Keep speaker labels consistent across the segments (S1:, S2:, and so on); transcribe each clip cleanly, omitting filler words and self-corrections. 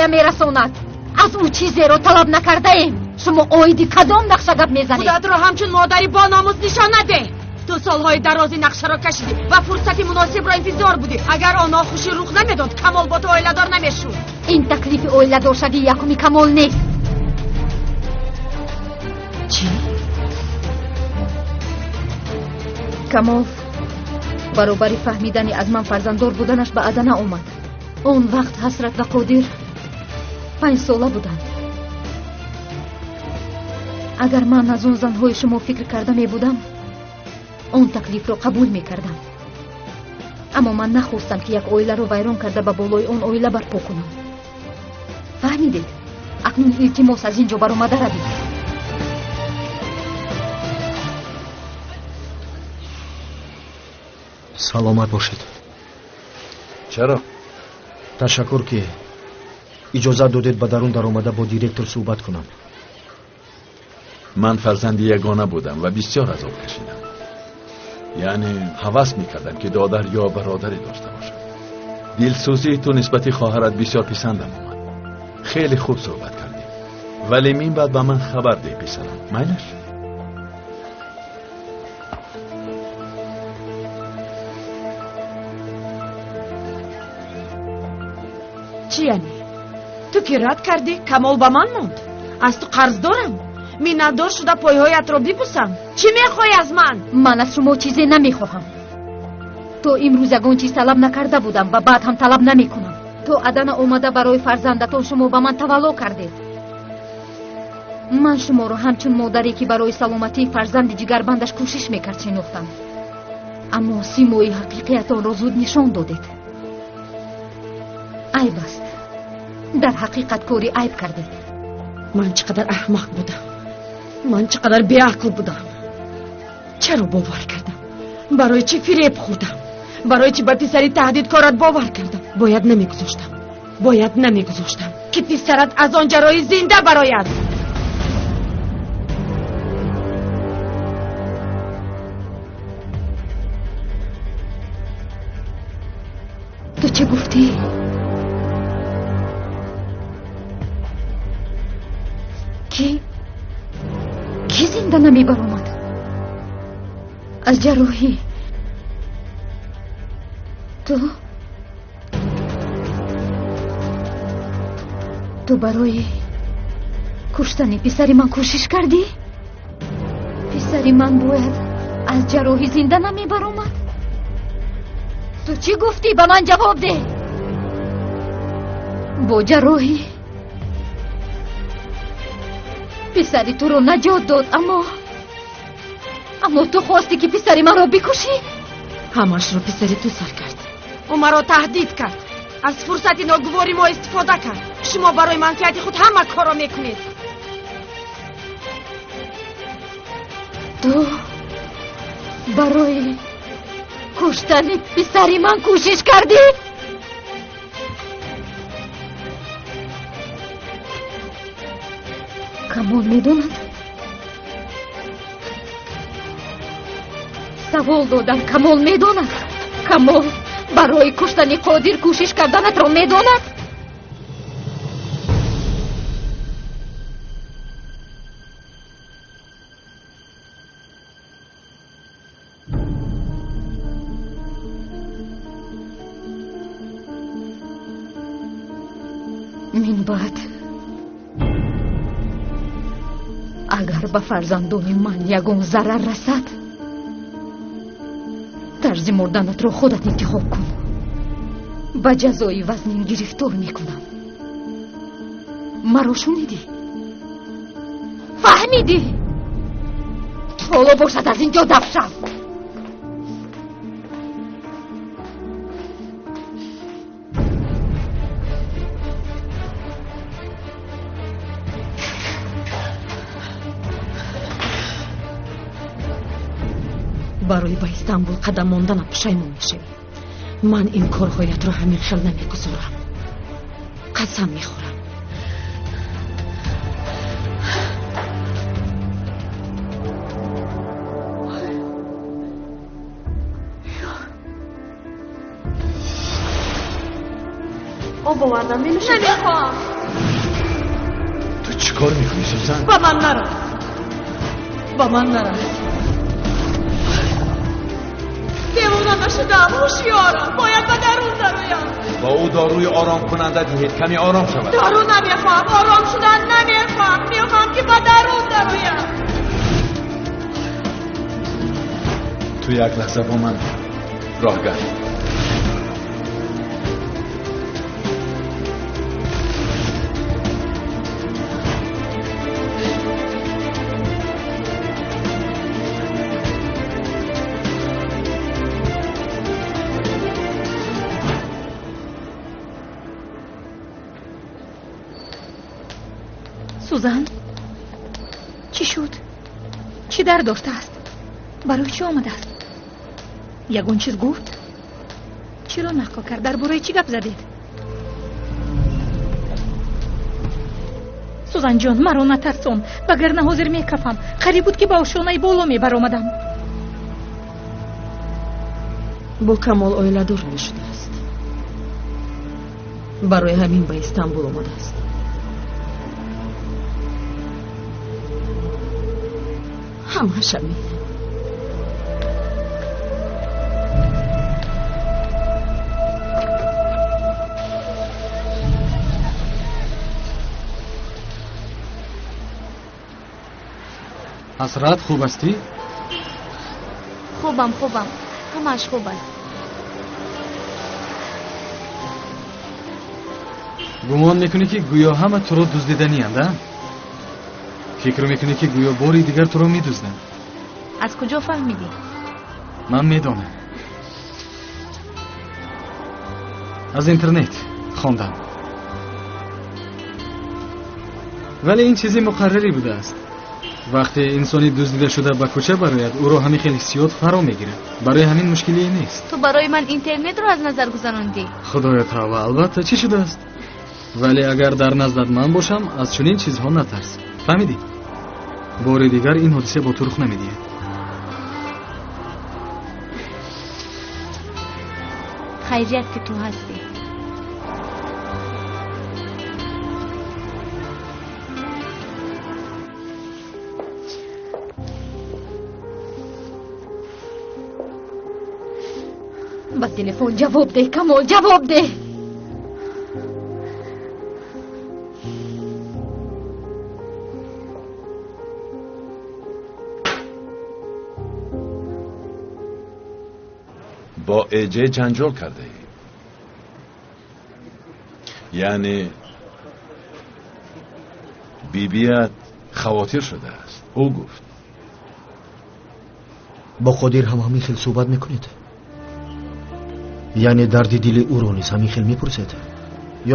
S1: поя мерасонад. Аз ӯ чизеро талаб накардаем. Шумо оиди кадом нақша гап мезанед?
S2: Худатро ҳамчун модари бономус нишон надеҳ. Ту солҳои дарози нақшаро кашидӣ ва фурсати муносибро интизор будӣ. Агар он нохушӣ рух намедод, Камол бо ту оиладор намешуд.
S1: Ин таклифи оиладоршавии якуми Камол нест.
S2: Чӣ?
S1: Камол баробари фаҳмидани аз ман фарзанддор буданаш ба Адана омад. Он вақт Ҳасрат ва Қодир 5 сола буданд. Агар ман аз он занҳои шумо фикр карда мебудам, он таклифро қабул мекардам. Аммо ман нахостам, ки як оиларо вайрон карда ба болои он оила барпо кунам. Фаҳмидед? Акнун илтимос, аз ин ҷо баромада равед.
S3: Саломат бошед.
S4: Чаро?
S3: Ташаккур, ки иҷозат додед ба дарун даромада бо директор суҳбат кунам.
S4: Ман фарзанди ягона будам ва бисёр азоб кашидам. Яъне ҳавас мекардам, ки додар ё бародаре дошта бошам. Дилсӯзии ту нисбати хоҳарат бисёр писандам омад. Хеле хуб суҳбат кардем. Вале мин баъд ба ман хабар деҳ, писарам. Майлаш?
S2: Чӣ яъне? Ту ки рад кардӣ, Камол ба ман монд. Аз ту қарз дорам. Миннатдор шуда пойҳоятро бибусам. Чӣ мехоҳӣ аз ман?
S1: Ман аз шумо чизе намехоҳам. То имрӯз ягон чиз талаб накарда будам ва баъд ҳам талаб намекунам. То Адана омада барои фарзандатон шумо ба ман тавалло кардед. Ман шуморо ҳамчун модаре, ки барои саломатии фарзанди ҷигарбандаш кӯшиш мекард, шинохтам. Аммо симои ҳақиқиятонро зуд нишон додед. Айб аст. Дар ҳақиқат кори айб кардед.
S2: Ман чӣ қадар аҳмақ будам. Ман чӣ қадар беақл будам. Чаро бовар кардам? Барои чӣ фиреб хӯрдам? Барои чӣ ба писари таҳдидкорат бовар кардам? Бояд намегузоштам. Бояд намегузоштам, ки писарат аз он ҷарроҳӣ зинда барояд.
S1: Ту чӣ гуфтӣ? Ки зинда намебаромад? Аз ҷарроҳӣ. Ту барои куштани писари ман кӯшиш кардӣ? Писари ман бояд аз ҷарроҳӣ зинда намебаромад? Ту чӣ гуфтӣ? Ба ман ҷавоб деҳ. Бо ҷарроҳӣ писари туро наҷот дод, аммо ту хостӣ, ки писари маро бикушӣ?
S2: Ҳамашро писари ту сар кард. Ӯ маро таҳдид кард. Аз фурсати ногувори мо истифода кард. Шумо барои манфиати худ ҳама корро мекунед.
S1: Ту барои куштани писари ман кӯшиш кардӣ? Камол медонад? Савол додам, Камол медонад? Камол барои куштани Қодир кӯшиш карданатро медонад? Мин баъд агар ба фарзандони ман ягон зарар расад, тарзи мурданатро худат интихоб кун. Ба ҷазои вазнин гирифтор мекунам. Маро шунидӣ? Фаҳмидӣ? Ҳоло бошад аз ин ҷо даф шав.
S2: Барои ба Истанбул қадам монданам пушаймон мешавӣ. Ман ин корҳоятро ҳамин хел намегузорам. Қасам мехӯрам. Об овардам, менӯшед?
S1: Намехоҳам.
S4: Ту чӣ кор мекунӣ, Сузан?
S2: Ба ман нарас, ба ман нарас. Девона нашудам, ҳушёрам. Бояд ба дарун дароям.
S4: Ба ӯ дорӯи оромкунанда диҳед, каме ором шавад.
S2: Дору намехоҳам, ором шудан намехоҳам. Мехоҳам ки ба дарун дароям.
S4: Ту як лаҳза бо ман роҳ гард.
S1: Сузан, чӣ шуд? Чӣ дард доштааст? Барои чӣ омадааст? Ягон чиз гуфт? Чиро нақл кард? Дар бораи чӣ гап задед? Сузанҷон, маро натарсон, вагарна ҳозир мекафам. Қариб буд ки ба ошёнаи боло мебаромадам.
S2: Бо Камол оиладор мешудааст. Барои ҳамин ба Истанбул омадааст. Ҳамааш ҳамин.
S5: Ҳасрат, хуб ҳастӣ?
S6: Хубам, хубам, ҳамааш хуб аст.
S5: Гумон мекунӣ ки гӯё ҳама туро дуздиданианд, а? Фикр мекунӣ ки гӯё бори дигар туро медузданд?
S6: Аз куҷо фаҳмидӣ?
S5: Ман медонам. Аз интернет хондам. Вале ин чизи муқаррарӣ будааст. Вақте инсони дуздидашуда ба кӯча барояд, ӯро ҳамин хел ҳиссиёт фаро мегирад. Барои ҳамин мушкилие нест.
S6: Ту барои ман интернетро аз назар гузарондӣ?
S5: Худоё тавба, албатта, чӣ шудааст? Вале агар дар наздат ман бошам, аз чунин чизҳо натарс. Фаҳмидӣ? Бори дигар ин ҳодиса бо ту рух намедиҳад.
S6: Хайрият ки ту ҳастӣ.
S1: Ба телефон ҷавоб деҳ, Камол, ҷавоб деҳ.
S4: Бо Эҷе ҷанҷол кардаӣ. Яъне бибият хавотир шудааст. Ӯ гуфт.
S3: Бо Қодир ҳам ҳамин хел суҳбат мекунед? Яъне дарди дили ӯро низ ҳамин хел мепурсед?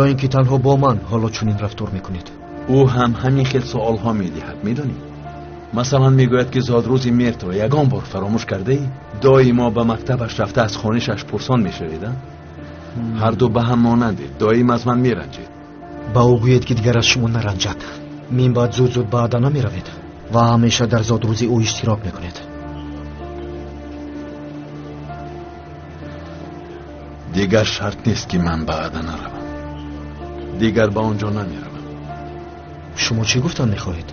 S3: Ё ин ки танҳо бо ман ҳоло чунин рафтор мекунед?
S4: Ӯ ҳам ҳамин хел суолҳо медиҳад, медонӣ? Масалан мегӯяд ки зодрӯзи Мертро ягон бор фаромӯш кардаӣ? Доимо ба мактабаш рафта аз хонишаш пурсон мешавед, а? Ҳарду ба ҳам монандед, доим аз ман меранҷед.
S3: Ба ӯ гӯед ки дигар аз шумо наранҷад. Мин баъд зуд-зуд ба Адана меравед ва ҳамеша дар зодрӯзи ӯ иштирок мекунед.
S4: Дигар шарт нест ки ман ба Адана равам. Дигар ба он ҷо намеравам.
S3: Шумо чӣ гуфтан мехоҳед?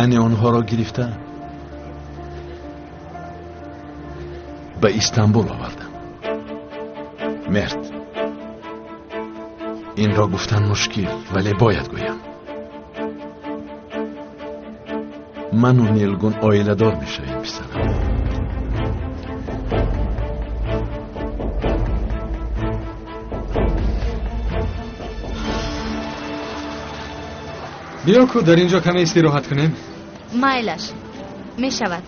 S4: Яъне онҳоро гирифта ба Истанбул овардам. Мерт, инро гуфтан мушкил, вале бояд гӯям. Ману Нилгун оиладор мешавем, писарам.
S5: Биё ку дар ин ҷо каме истироҳат кунем.
S6: Майлаш, мешавад.